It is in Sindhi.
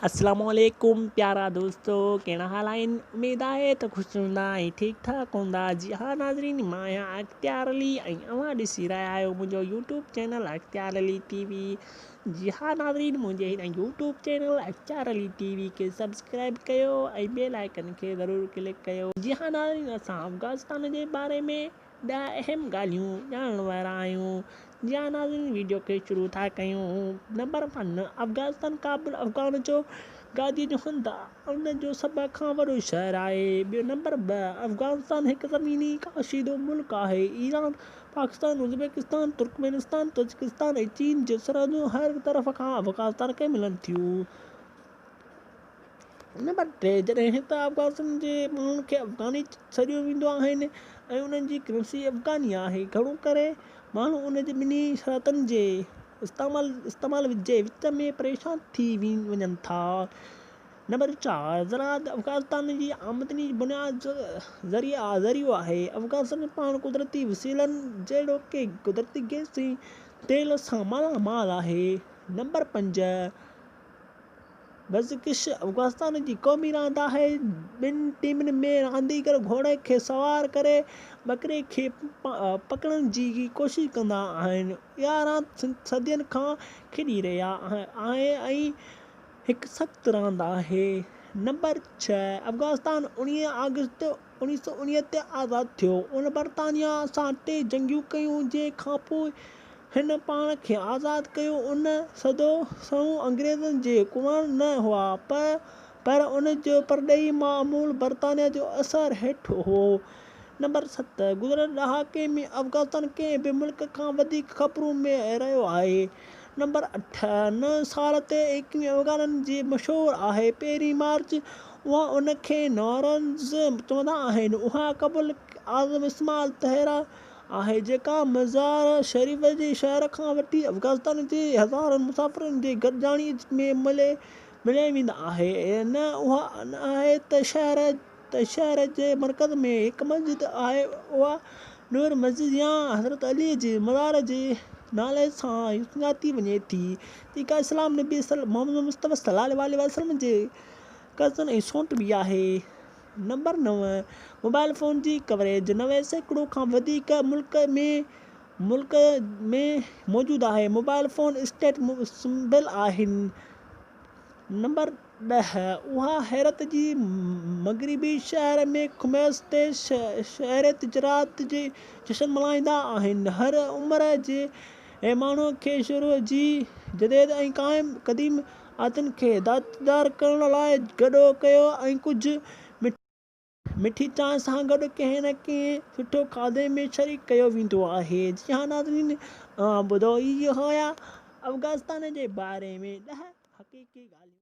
اسلام عليڪم پيارا دوستو ڪهڙا حال آهن اميد آهي ته خوش هوندا ۽ ٺيڪ ٺاڪ هوندا جي ها ناظرين مان آهيان اختيار علي ۽ اوهان ڏسي رهيا آهيو منهنجو YouTube channel Ikhtiar Ali T V جي ها ناظرين منهنجي هن YouTube channel Ikhtiar Ali T V کي سبسڪرائب ڪيو ۽ بيل آئيڪن کي ضرور ڪلڪ ڪيو جي ها ناظرين اسان افغانستان جي باري ۾ 10 اهم ڳالهيون ڄاڻڻ وارا آهيون. جي ها ناظرين ويڊيو کي شروع ٿا ڪيون. نمبر ون، افغانستان ڪابل افغان جو گادي جو هنڌ ان جو سڀ کان وڏو شهر آهي. ٻيو نمبر ٻه، افغانستان هڪ زميني ڪشيدو ملڪ آهي. ايران، پاڪستان، ازبڪستان، ترڪمانستان، تاجڪستان ۽ چين جون سرحدون هر طرف کان افغانستان کي ملن ٿيون. نمبر 3، جڏهن ته افغانستان جي ماڻهن کي افغاني سڏيو ويندو آهن ۽ انهن جي ڪرنسي افغاني آهي. گهڻو ڪري ماڻهو ان جي ٻنهي شرطن جي استعمال استعمال جي وچ ۾ پريشان ٿي وڃن ٿا. نمبر 4، زراعت افغانستان جي آمدني جو بنياد ذريعو آهي. افغانستان پاڻ قدرتي وسيلن جهڙوڪ قدرتي گئس ۽ تيل سان مالا مال آهي. نمبر 5، بزڪش افغانستان جي قومي راند آهي. ٻن ٽيمن ۾ رانديگر گهوڙي کي سوار ڪري ٻڪري کي پڪڙڻ جي ڪوشش ڪندا آهن. اها راند صدين کان کيڏي رهي آهي ۽ هڪ سخت راند آهي. نمبر 6، افغانستان 19 آگسٽ 1919 تي آزاد ٿيو. ان برطانيا سان ٽي جنگيون ڪيون، جنهن کان پوء هن پاڻ کي آزاد ڪيو. ان سڌو سنئون انگريزن جي حڪمران نه هئا، پر ان جو پرڏيهي معمول برطانيا جو اثر هيٺ هو. نمبر 7، گذريل ڏهاڪي ۾ افغانستان ڪنهن به ملڪ کان وڌيڪ خبرون ۾ رهيو آهي. نمبر 8، نئين سال تي 21 افغانن جي مشهور آهي. پهرين مارچ اها ان کي نورنز چوندا آهن. اها قبل اعظم اسماعيل تهرا آهي جيڪا مزار شريف جي شهر کان وٺي افغانستان جي هزارن مسافرن جي گڏجاڻي ۾ ملائي ويندا آهي. نه اها نه آهي ته شهر ته شهر جي مرڪز ۾ هڪ مسجد آهي اها نور مسجد يا حضرت علي جي مزار جي نالي سان سڃاتي وڃي ٿي جيڪا اسلام نبي محمد مصطفي صلي الله عليه وسلم جي ڪزن ۽ سئوٽ به آهي. نمبر 9، موبائل فون جي ڪوريج 90% کان وڌيڪ ملڪ ۾ ملڪ ۾ موجود آهي. موبائل فون اسٽيٽ سمبل آهن. نمبر 10، اها حيرت جي مغربي شهر ۾ خميس تي شهري تجارت جي جشن ملهائيندا آهن. هر عمر جي ماڻهو کي شروع جي جديد ۽ قائم قديم عادتن کي دعوتدار ڪرڻ لاء گڏ ڪيو ۽ ڪجهه مٺي چانهه سان گڏ ڪنهن نه ڪنهن سٺو کاڌي ۾ شريڪ ڪيو ويندو آهي. جي ها ناظرين اوهان ٻڌو اهي هيا افغانستان جي باري ۾ 10 حقيقي ڳالهيون.